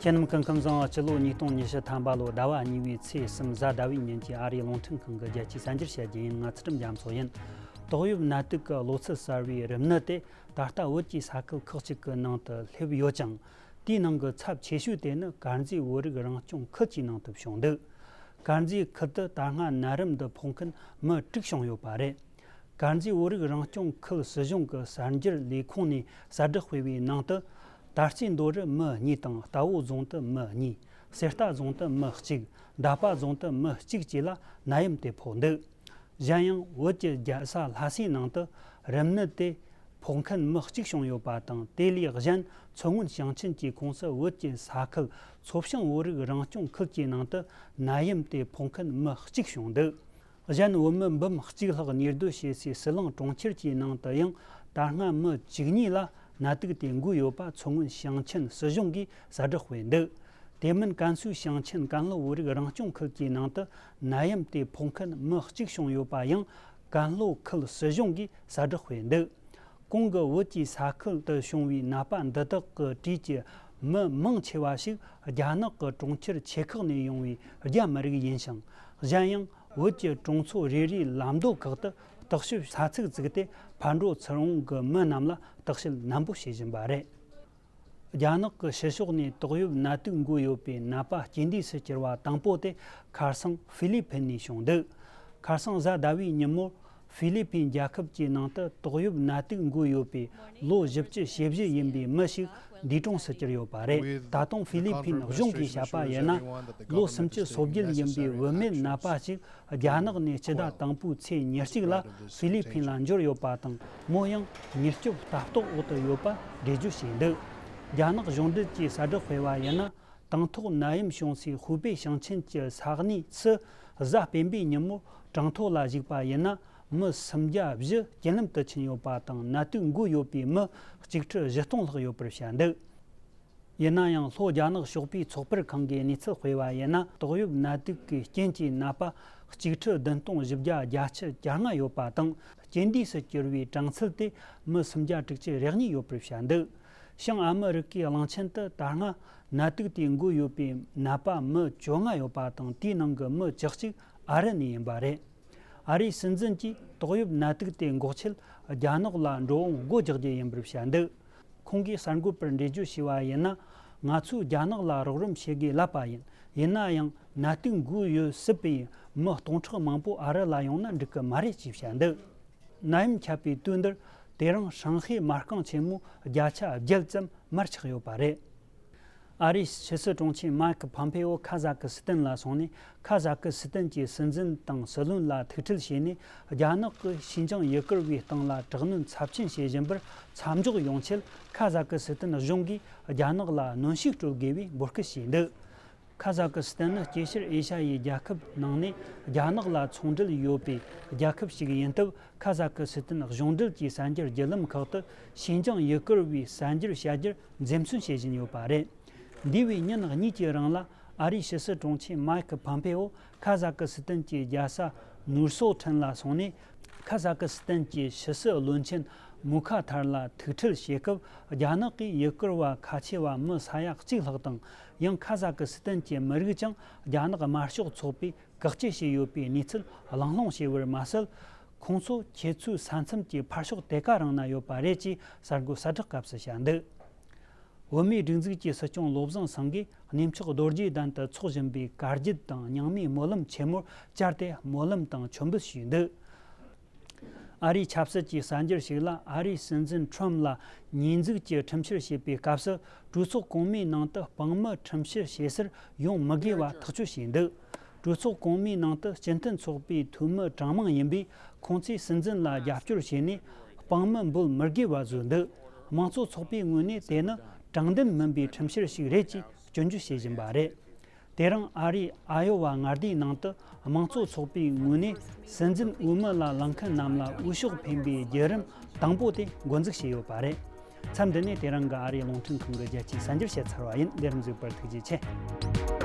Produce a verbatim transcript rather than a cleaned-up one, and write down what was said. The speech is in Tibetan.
དེ་རྣམས་ཀུན་ཁམས་བཟང་། སྤྱི་ལོ་ཉིས་སྟོང་ཉི་ཤུ་ཐམ་པ་ལོ་ཟླ་བ་གཉིས་པའི་ཚེས་གསུམ་གཟའ་ཟླ་བའི་ཉིན་གྱི་ཨ་རིའི་རླུང་འཕྲིན་ཁང་གི་རྒྱལ་སྤྱིའི་གསར་འགྱུར་བཤད་རྒྱུ་ཡིན། ང་ཚུལ་ཁྲིམས་རྒྱ་མཚོ་ཡིན། ཏོག་དབྱིབས་ནད་དུག་གི་ལོ་ཚད་གསར་བའི་རིམས་ནད་དེ་ད་ལྟ་བོད་ཀྱི་ས་ཁུལ་ཁག་ཅིག་གི་ནང་དུ་སླེབས་ཡོད་ཅིང་། དེའི་ནང་གི་ཚབས་ཆེ་ཤོས་དེ་ནི་དཀར་མཛེས་བོད་རིགས་རང་སྐྱོང་ཁུལ་གྱི་ནང་དུ་བྱུང་འདུག། དཀར་མཛེས་ཁུལ་དུ་ད་སྔ་ནད་རིམས་འདི་ཕོག་མཁན་མི་དྲུག་བྱུང་ཡོད་པ་རེད། དཀར་མཛེས་བོད་རིགས་རང་སྐྱོང་ཁུལ་སྲིད་གཞུང་གི་གསར་འགྱུར་ལས་ཁུངས་ནས་གསལ་བསྒྲགས་སྤེལ་བའི་ནང་དུ། ད་རྩིས་མདོ་རུ་མི་གཉིས་དང་། རྟ་བོ་རྫོང་དུ་མི་གཉིས། གསེར་རྟ་རྫོང་དུ་མི་གཅིག། འདབ་པ་རྫོང་དུ་མི་གཅིག་བཅས་ལ་ནད་ཡམས་དེ་ཕོག་འདུག། གཞན་ཡང་བོད་ཀྱི་རྒྱལ་ས་ལྷ་སའི་ནང་དུ་རིམས་ནད་དེ་ཕོག་མཁན་མི་གཅིག་བྱུང་ཡོད་པ་དང་། དེ་ལས་གཞན་མཚོ་སྔོན་ཞིང་ཆེན་གྱི་ཁོངས་སུ་བོད་ཀྱི་ས་ཁུལ་མཚོ་བྱང་བོད་རིགས་རང་སྐྱོང་ཁུལ་གྱི་ནང་དུ་ནད་ཡམས་དེ་ཕོག་མཁན་མི་གཅིག་བྱུང་འདུག། གཞན་བོད་མི་འབུམ་གཅིག་ལྷག་གཉེར་སྡོད་བྱེད་སའི་ཟི་ལིང་གྲོང་ཁྱེར་གྱི་ནང་དུ་ཡང་ད་སྔ་མི་བཅུ་གཉིས་ལ་ནད་དུག་དེ་འགོས་ཡོད་པ་མཚོ་སྔོན་ཞིང་ཆེན་སྲིད་གཞུང་གིས་གསལ་བསྒྲགས་སྤེལ་འདུག། དེ་མིན་ཀན་སུའུ་ཞིང་ཆེན་ཀན་ལྷོ་བོད་རིགས་རང་སྐྱོང་ཁུལ་གྱི་ནང་དུ་ནད་ཡམས་དེ་ཕོག་མཁན་མི་གཅིག་བྱུང་ཡོད་པ་ཡང་ཀན་ལྷོ་ཁུལ་སྲིད་གཞུང་གིས་གསལ་བསྒྲགས་སྤེལ་འདུག། གོང་གི་བོད་ཀྱི་ས་ཁུལ་དུ་བྱུང་བའི་ནད་པ་འདི་དག་གི་གྲས་ཀྱི་མི་མང་ཆེ་བ་ཞིག་རྒྱ་ནག་གི་གྲོང་ཁྱེར་ཆེ་ཁག་ནས་ཡོང་བའི་རྒྱ་མི་རིགས་ཡིན་ཞིང་། གཞན་ཡང་བོད་ཀྱི་གྲོང་ཚོ་རེ་རེའི་ལམ་མདོ་ཁག་ཏུ་བརྟག་ཞིབ་ས་ཚིགས་བཙུགས་ཏེ། ཕར་འགྲོ་ཚུར་འོང་གི་མི་རྣམས་ལ་བརྟག་དཔྱད་ནན་པོ་བྱེད་བཞིན་པ་རེད། རྒྱ་ནག་གི་ཕྱི་ཕྱོགས་ནས་ཏོག་དབྱིབས་ནད་དུག་འགོས་ཡོད་པའི་ནད་པ་རྐྱེན་འདས་སུ་གྱུར་བ་དང་པོ་དེ་ཁ་སང་ཧྥི་ལི་ཕིན་ནས་བྱུང་འདུག། ཁ་སང་གཟའ་ཟླ་བའི་ཉིན་མོར་ཧྥི་ལི་ཕིན་རྒྱལ་ཁབ་ཀྱི་ནང་དུ་ཏོག་དབྱིབས་ནད་དུག་འགོས་ཡོད་པའི་ལོ་བཞི་བཅུ་ཞེ་བཞི་ཡིན་པའི་མི་ཞིག་འདས་གྲོངས་སུ་གྱུར་ཡོད་པ་རེད། ད་དུང་ཧྥི་ལི་ཕིན་གཞུང་གིས་བཤད་པ་ཡིན་ན། ལོ་སུམ་ཅུ་སོ་བརྒྱད་ཡིན་པའི་བུད་མེད་ནད་པ་ཞིག་རྒྱ་ནག་ནས་སྤྱི་ཟླ་དང་པོའི་ཚེས་ཉེར་གཅིག་ལ་ཧྥི་ལི་ཕིན་ལ་འབྱོར་ཡོད་པ་དང་། མོ་ཡང་མྱུར་སྐྱོབ་ལྟ་རྟོག་འོག་ཏུ་ཡོད་པ་འགྲེལ་བརྗོད་བྱས་འདུག། རྒྱ་ནག་གཞུང་འབྲེལ་གྱིས་གསལ་བསྒྲགས་སྤེལ་བ་ཡིན་ན། དང་ཐོག་ནད་ཡམས་བྱུང་སའི་ཧུའུ་པེ་ཞིང་ཆེན་གྱི་ས་གནས་སུ་གཟའ་སྤེན་པའི་ཉིན་མོར་གྲངས་ཐོ་ལ་གཞིགས་པ་ཡིན་ན། མི་སུམ་བརྒྱ་བཞི་རྐྱེན་ལམ་དུ་ཕྱིན་ཡོད་པ་དང་། ནད་དུག་འགོས་ཡོད་པའི་མི་གཅིག་ཁྲི་བཞི་སྟོང་ལྷག་ཡོད་པར་བཤད་འདུག། ཡིན་ན་ཡང་། ལྷོ་རྒྱ་ནག་ཤོག་བུའི་ཚོགས་པར་ཁང་གིས་གནས་ཚུལ་སྤེལ་བ་ཡིན་ན། ཏོག་དབྱིབས་ནད་དུག་གི་རྐྱེན་གྱིས་ནད་པ་གཅིག་ཁྲི་བདུན་སྟོང་བཞི་བརྒྱ་བརྒྱད་ཅུ་གྱ་ལྔ་ཡོད་པ་དང་། རྐྱེན་འདས་སུ་གྱུར་བའི་གྲངས་ཚད་དེ་མི་སུམ་བརྒྱ་དྲུག་ཅུ་རེ་གཉིས་ཡོད་པར་བཤད་འདུག། བྱང་ཨ་མི་རི་ཀའི་གླིང་ཆེན་དུ་ད་སྔ་ནད་དུག་དེ་འགོས་ཡོད་པའི་ནད་པ་མི་བཅོ་ལྔ་ཡོད་པ་དང་། དེའི་ནང་གི་མི་བཅུ་གཅིག་ཨ་རི་ནས་ཡིན་པ་རེད། ཨ་རིའི་སྲིད་འཛིན་གྱིས་ཏོག་དབྱིབས་ནད་དུག་དེ་འགོག་ཆེད་རྒྱ་ནག་ལ་འགྲོ་འོང་སྒོ་རྒྱག་རྒྱུ་ཡིན་པར་བཤད་འདུག། ཁོང་གིས་གསར་འགོད་པར་འགྲེལ་བརྗོད་བྱས་པ་ཡིན་ན། ང་ཚོས་རྒྱ་ནག་ལ་རོགས་རམ་བྱེད་དགོས་ལབ་པ་ཡིན། ཡིན་ན་ཡང་ནད་དུག་འགོས་ཡོད་སྲིད་པའི་མི་སྟོང་ཕྲག་མང་པོ་ཨ་རི་ལ་ཡོང་ན་འགྲིག་གི་མ་རེད་ཅེས་བཤད་འདུག། ནད་ཡམས་ཁྱབ་པའི་དུས་འདིར་དེ་རིང་ཧྲང་ཧའེ་མ་རྐང་ཆེན་མོ་བརྒྱ་ཆ་བརྒྱད་ཙམ་མར་ཆག་ཡོད་པ་རེད། ཨ་རིའི་ཕྱི་སྲིད་དྲུང་ཆེ་མཱིག་ཕོམ་ཕེ་ཨོ་ཁ་ཟ་ཀི་སི་ཐན་ལ་སོང་ནས། ཁ་ཟ་ཀི་སི་ཐན་གྱི་སྲིད་འཛིན་དང་སྲིད་བློན་ལ་ཐུག་འཕྲད་བྱས་ནས། རྒྱ་ནག་གིས་ཤིན་ཅང་ཡུ་གུར་བའི་སྟེང་ལ་དྲག་གནོན་ཚབས་ཆེན་བྱེད་བཞིན་པར་མཚམས་འཇོག་ཡོང་ཆེད། ཁ་ཟ་ཀི་སི་ཐན་གཞུང་གིས་རྒྱ་ནག་ལ་གནོན་ཤུགས་སྤྲོད་དགོས་པའི་འབོད་སྐུལ་བྱས་འདུག། ཁ་ཟ་ཀི་སི་ཐན་ནི་སྐྱེ་ཤར་ཨེ་ཤ་ཡའི་རྒྱལ་ཁབ་ནང་ནས་རྒྱ་ནག་ལ་ཚོང་འབྲེལ་ཡོད་པའི་རྒྱལ་ཁབ་ཞིག་ཡིན་སྟབས། ཁ་ཟ་ཀི་སི་ཐན་གཞུང་འབྲེལ་གྱི་གསར་འགྱུར་བརྒྱུད་ལམ་ཁག་ཏུ་ཤིན་ཅང་ཡུ་གུར་བའི་གསར་འགྱུར་བཤད་རྒྱུར་འཛེམ་ཟོན་བྱེད་བཞིན་ཡོད་པ་རེད། འདས་པའི་ཉིན་གཉིས་ཀྱི་རིང་ལ་ཨ་རིའི་ཕྱི་སྲིད་དྲུང་ཆེ་མཱིག་ཕོམ་ཕེ་ཨོ་ཁ་ཟ་ཀི་སི་ཐན་གྱི་རྒྱལ་ས་ནུར་སོལ་ཐན་ལ་སོང་ནས། ཁ་ཟ་ཀི་སི་ཐན་གྱི་ཕྱི་སྲིད་བློན་ཆེན་མུ་ཁ་ཐར་ལ་ཐུག་འཕྲད་བྱེད་སྐབས། རྒྱ་ནག་གིས་ཡུ་གུར་བ་ཁ་ཆེ་བ་མི་ས་ཡ་གཅིག་ལྷག་དང་། ཡང་ཁ་ཟ་ཀི་སི་ཐན་གྱི་མི་རིགས་ཀྱང་རྒྱ་ནག་དམར་ཤོག་ཚོགས་པས་བཀག་སྐྱིལ་བྱས་ཡོད་པའི་གནས་ཚུལ་གླེང་སློང་བྱས་པར་མ་ཟད། ཁོང་ཚོ་ཁྱེད་ཚོའི་ས་མཚམས་ཀྱི་ཕར་ཕྱོགས་དེ་ག་རང་ན་ཡོད་པ་རེད་ཅེས་གསར་འགོད་གསལ་བསྒྲགས་སྐབས་སུ་བཤད་འདུག། བོད་མིའི་སྒྲིག་འཛུགས་ཀྱི་སྲིད་སྐྱོང་བློ་བཟང་སེང་གེས་གནས་མཆོག་རྡོ་རྗེ་གདན་དུ་འཚོགས་བཞིན་པའི་དཀར་བརྒྱུད་དང་རྙིང་མའི་སྨོན་ལམ་ཆེན་མོར་བཅར་ཏེ་སྨོན་ལམ་དང་མཆོད་འབུལ་ཞུས་འདུག། ཨ་རིའི་ཆབ་སྲིད་ཀྱི་གསར་འགྱུར་ཞིག་ལ། ཨ་རིའི་སྲིད་འཛིན་ཁྲོམ་ལ་ཉེས་འཛུགས་ཀྱི་ཁྲིམས་བཤེར་བྱེད་པའི་སྐབས་སུ། གྲོས་ཚོགས་གོང་མའི་ནང་དུ་དཔང་མི་ཁྲིམས་བཤེར་བྱེད་སར་ཡོང་མི་དགོས་པ་ཐག་གཅོད་བྱས་འདུག། གྲོས་ཚོགས་གོང་མའི་ནང་དུ་སྤྱི་མཐུན་ཚོགས་པའི་འཐུས་མི་གྲངས་མང་ཡིན་པས། ཁོང་ཚོས་སྲིད་འཛིན་ལ་རྒྱབ་སྐྱོར་བྱས་ནས་དཔང་མི་འབུལ་མི་དགོས་པ་བཟོས་འདུག། དམངས་གཙོ་ཚོགས་པའི་ངོས་ནས་དེ་ནི་དྲང་བདེན་མིན་པའི་ཁྲིམས་བཤེར་ཞིག་རེད་ཅེས་སྐྱོན་བརྗོད་བྱེད་བཞིན་པ་རེད། དེ་རིང་ཨ་རིའི་ཨ་ཡོ་ཝ་མངའ་སྡེའི་ནང་དུ་དམངས་གཙོ་ཚོགས་པའི་ངོས་ནས་སྲིད་འཛིན་འོས་མི་ལ་ལངས་མཁན་རྣམས་ལ་འོས་ཤོག་འཕེན་པའི་བརྒྱུད་རིམ་དང་པོ་དེ་འགོ་འཛུགས་བྱས་ཡོད་པ་རེད། མཚམས་འདི་ནས་དེ་རིང་གི་ཨ་རིའི་རླུང་འཕྲིན་ཁང་གི་རྒྱལ་སྤྱིའི་གསར་འགྱུར་བཤད་ཚར་བ་ཡིན། འདིར་འཛུགས་པར་ཐུགས་རྗེ་ཆེ།